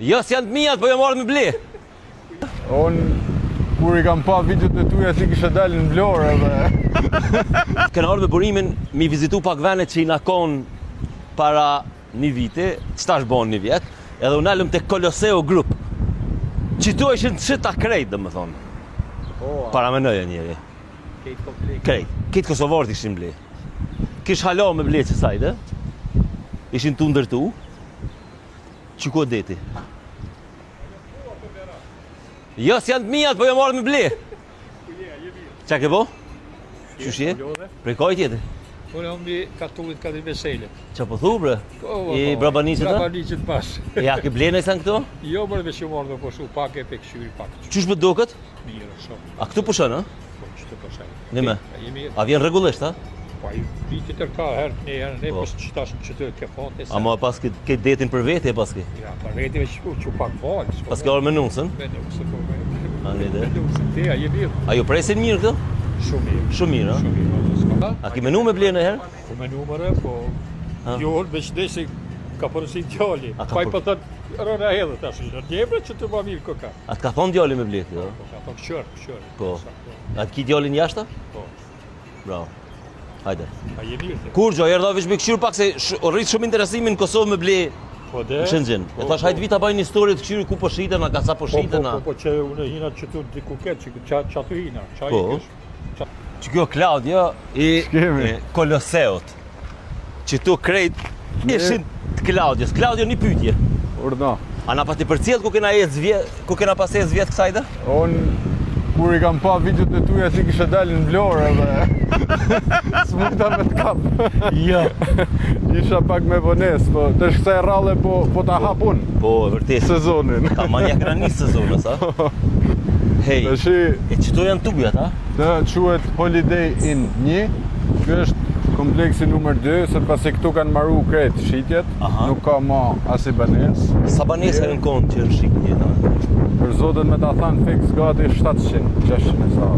Jo, s'janë të mijat, po jam ardhë me ble. Unë, kur i kam pa videot e tuja si kishe dalë në Vlorë edhe... Kena ardhë me burimin mi vizitu pak vene që i na konë para një viti, që tash bon një vjet, edhe u nalëm te Koloseo Group. Qitu ishin të shita krejt, domethonë. Po, Paramenoje njeri. Krejt komplekt. Krejt. Krejt kosovarët ishin ble. Kish hala me ble qësajde. Ishin tu ndërtu. Qiku deti. Jo, s'janë të mijat, po jam ardhë me ble. Qa ke bo? Qysh je? Prej kah tjetë? Unë jam i katundit Kadri Veselit. Qa po thu, bre? Po, po, I po. Brabanicit, a? Brabanicit pas. E a ke ble naj sen këto? Jo, bre, veç jam ardhë me pushu pak e pe kqyri pak. Qysh po duket? Mirë, shumë. A këtu pushon, a? Po, qëtu pushoj. Një me? A je mirë. A vjen rregullisht, a? Po, ai viti tërë ka herë një herë, ne Po. po që tash që të ke fonte se. A ma pas ke, ke detin për vete e pas ke? Ja, për veti veç u që pak valë. s'po Pas ke ardhë me nusën? Me nusën, po me. A, ne dhe? Me nusën, ti, a je mirë? A ju presin mirë këto? Shumë mirë. Shumë mirë, a? Shumë mirë, po, s'ka. A ke menu me ble ndonjëherë? Po menu mëre, po... Ha? Jo, veç dhe se ka porosit djali. A ka Pa i por- po thot, rëna edhe tash, në djemre që të ma mirë këka. A të ka thonë djali me ble këto? Po, ka thonë kqyr, kqyr. Po. Sa, po. A të ki djalin jashta? Po. Bravo. Hajde. A je mirë ti? Kurgjo, erdha veç me kqyr pak se sh rrit shumë interesimin në Kosovë me ble Po dhe? në Shëngjin. E Po, thash po. hajde vita baj një story të kqyri ku po shiten, a ka sa po Po, po, shiten, a. po, po, që unë hina që tu diku ke, që qa, qa tu hina, qa Po. i kesh. Qa... Që kjo Claudio i S'kemi. e Koloseut. Që tu krejt ishin të Claudios. Claudio një pyetje. Urdhno. A na pati përcjell ku kena ecë vjet, ku kena pas ecë vjet kësaj dhe? Unë, kur i kam pa videot e tuja si kishe dalë në Vlorë edhe... S'mujta me të kap. Jo. Isha pak me vonesë, po tash kësaj rralle po, po ta hap unë Po, e vërtet. sezonin. Ta manja kena nis sezonës, a? Hej, Tashi, e qëto janë tubjat, a? Të quhet Holiday Inn 1. Ky është kompleksi numër 2, se pasi këtu kanë maru krejt shitjet, Aha. nuk ka ma asi banesë. Sa banesa janë konë që në shitje, a? Për zotin me ta thanë fiks gati 700, 600 e sa.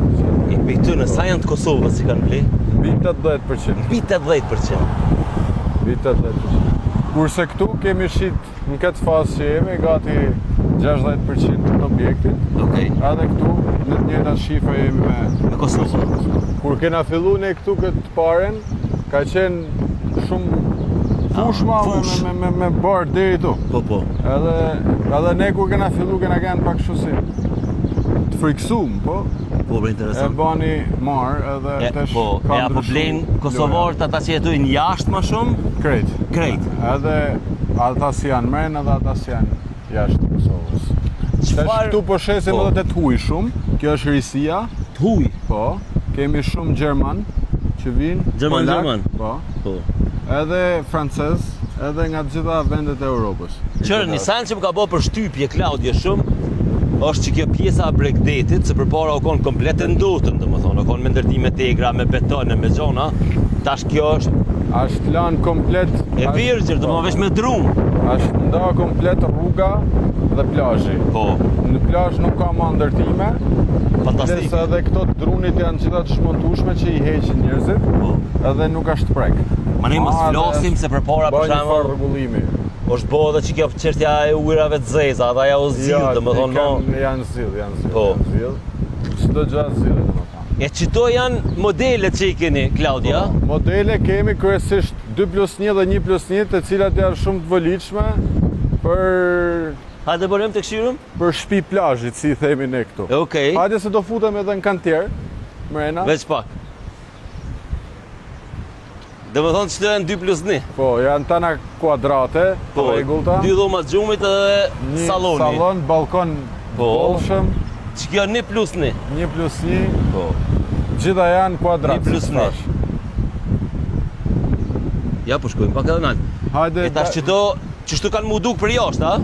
E pej në sa janë të Kosovës që kanë ble? Mbi 80%. Mbi 80%. Mbi 80%. Kurse këtu kemi shit në këtë fazë që jemi gati 60% të objektit. Okej. Edhe këtu në të njëjtat shifra jemi me Me Kosovën. Kur kena fillu ne këtu këtë paren, ka qenë shumë fushë ma me, fushë. me, me, me bar deri tu. Po, po. Edhe, edhe ne kur kena fillu kena qenë pak kështu si të friksum, po Po, bre e interesant. bani marr edhe E, tash po, ka e apo ndryshu blejnë kosovarët ata që jetojnë jashtë ma shumë? loja. Krejt. Krejt. Edhe ata si janë mrena edhe ata si janë jashtë Kosovës. Tash Çfarë këtu po shesim Po. edhe të të huj shumë, kjo është risia, të huj? po, kemi shumë gjerman që vinë, Gjerman, polak, gjerman. po, Po. edhe francez, edhe nga të gjitha vendet e Europës. Qërë, një sen që më ka bo përshtypje Claudio shumë, është që kjo pjesa e bregdetit, se përpara u konë komplet e ndotën, domethënë, u konë me ndërtime tegra, me betone, me gjona, tash kjo është Është lanë komplet e është- virgjër, domethënë veç me dru. Është nda komplet rruga dhe plazhi. Po, Në plazh nuk ka ma ndërtime, fantastik. Plus edhe këto drunit janë gjitha të shmontueshme që i heqin njerëzit, Po. edhe nuk është prek. Ma ne mos A, dhe flasim se përpara Ba për një farë shembull rregullimi. është bo edhe që kjo çështja e ujërave të zeza, edhe ajo u zgjidh, domethënë i mo. kanë- janë zgjidh, janë zgjidh, Po. janë zgjidh. Çdo gjë zgjidhet, domethënë. E qëto janë modelet që i keni, Claudia? Po, Modele kemi kryesisht 2 plus 1 dhe 1 plus 1, të cilat janë shumë të volitshme për Hajde bërim të këshirum? për shtëpi plazhit, si i themi ne këtu. Okej, Hajde se do futem edhe në kantier, mrena. veç pak. Dhe më thonë që të janë 2 plus 1. Po, janë tana kuadrate, Po, rregullta. dy dhoma të gjumit edhe Një saloni. Salon, balkon Po. bollshëm, Që kjo 1 plus 1. 1 plus 1, Po. gjitha janë kuadrat. Një plus si një. thash. Ja, po shkojmë pak edhe nalt. Hajde, E tash që do, qështu kanë mu duk për jashtë, a?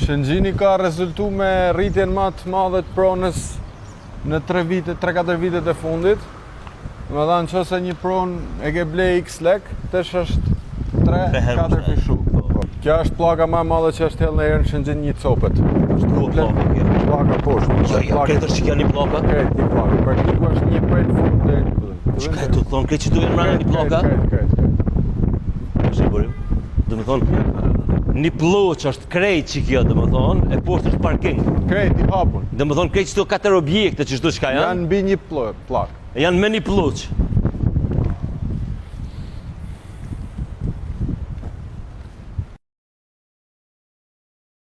Shëngjini ka rezultu me rritjen më të madhe të pronës në 3 vite, 3-4 vitet e fundit. Më dhanë që se një pronë e ke ble x lek, tash është 3, Tre herë 4 më shpejt. fishu. Po. Kjo është pllaka më e madhe që është hedhë në herë në Shëngjin një copet. Është ku Komplet pllaka kjo? Pllaka poshtë. Jo, jo, Pllaka- krejt është që kjo një pllaka. Krejt një pllakë. Parkiku është një prej në fund deri në fillim. Çka e tu thonë, krejt që tu janë mrena një pllaka? Krejt, krejt, krejt. Është i bërim. Do të thonë. Një plloç është krejt që kjo, dhe më thonë, e poshtë është parking. Krejt i hapun. Dhe më thonë, krejt qëto katër objekte që shtu çka janë, Janë mbi një pllak. janë me një plloç.